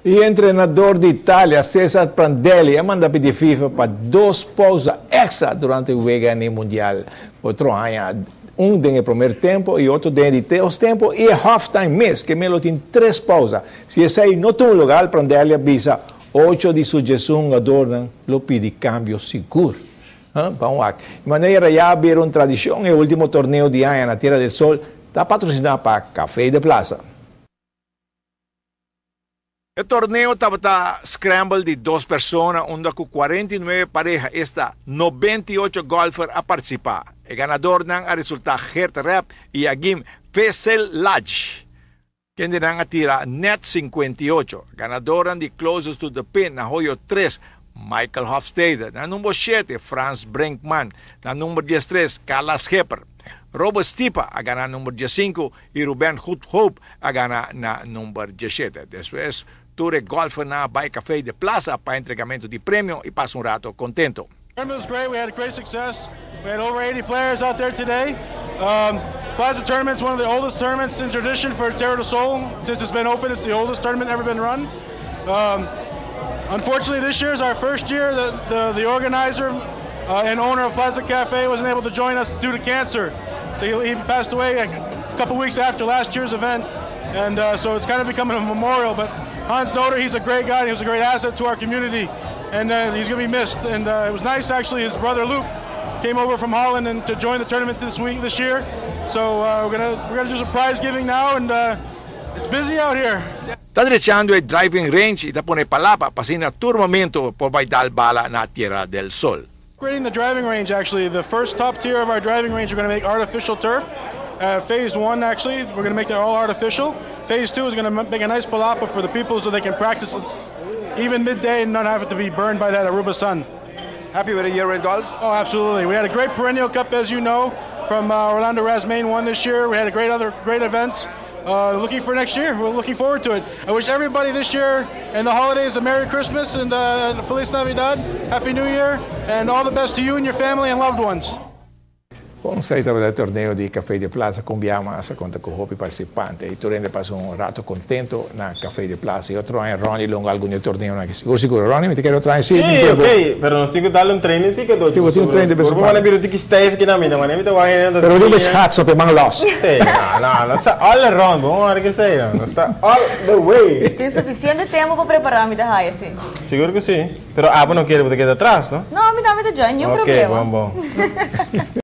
E entrenador di Italia, Cesar Prandelli, a manda pidi FIFA pa dos pausa extra durante e wega Mundial otro aña. Un den prome tempo y otro den di dos tempo y halftime mes, kiermen lo tin tres pausa. Si esey no ta un lugar, Prandelli a bisa, 8 di su 11 hungador lo pidi cambio sigur. Ban wak. Di manera ya bira un tradicion, e ultimo torneo di aña na Tierra del Sol ta patrocina pa Café de Plaza. E torneo tabata scramble di dos persona, unda cu 49 pareha, esta 98 golfer a participa. E ganador a resulta Gert Rep y Agim Veselaj, Kende a tira net 58. Ganador di closest to the pin na hoyo 3, Michael Hofstede. Na number 7, Frans Brinkman. Na number 13, Carla Schepper. Robert Stipa a gana number 15 y Ruben Goedhoop a gana na number 17. Despues, tur e golfernan a bay Café de Plaza pa entregamento di premio y pasa un rato contento. It was great. We had great success. We had over 80 players out there today. Plaza Tournament is one of the oldest tournaments in tradition for Terra del Sol. Since it's been open, it's the oldest tournament ever been run. Unfortunately, this year is our first year that the organizer and owner of Plaza Cafe wasn't able to join us due to cancer. So he passed away a couple weeks after last year's event, and so it's kind of becoming a memorial. But Hans Noter, he's a great guy. And he was a great asset to our community, and he's going to be missed. And it was nice, actually. His brother Luke came over from Holland and to join the tournament this week, this year. So we're gonna do some prize giving now, and it's busy out here. Ta drechando e driving range y ta pone palapa pa asina tur momento por bay dal bala na Tierra del Sol. Upgrading the driving range, actually. The first top tier of our driving range, we're going to make artificial turf. Phase one, actually, we're going to make that all artificial. Phase two is going to make a nice palapa for the people so they can practice even midday and not have it to be burned by that Aruba sun. Happy with the year in golf? Oh, absolutely. We had a great Perennial Cup, as you know, from Orlando Rasmain won this year. We had a great other great events. Looking for next year. We're looking forward to it. I wish everybody this year and the holidays a Merry Christmas and Feliz Navidad, Happy New Year, and all the best to you and your family and loved ones. Bon, esey tabata e torneo di Café de Plaza, cu a conta cu hopi participante. Y tur a pasa un rato contento na Café de Plaza. Y otro aña Ronnie lo hunga algun torneo na sigur sigur. Ronnie, mi ta kere otro aña si. Si, ok, pero nos tin cu dal un training si cu Si, un training di Por mane biro tiki stijf aki na mi, mane mi ta wak Pero no schats op man los. Si, no, no, ta all around, bon ora cu esey, no ta all the way. Tin suficiente tempo pa prepara mi ta haya, si. Sigur cu si. Pero abo no kier keda atras, no? No, mi tambe ta join, ningun Ok, problema. Bon, bon.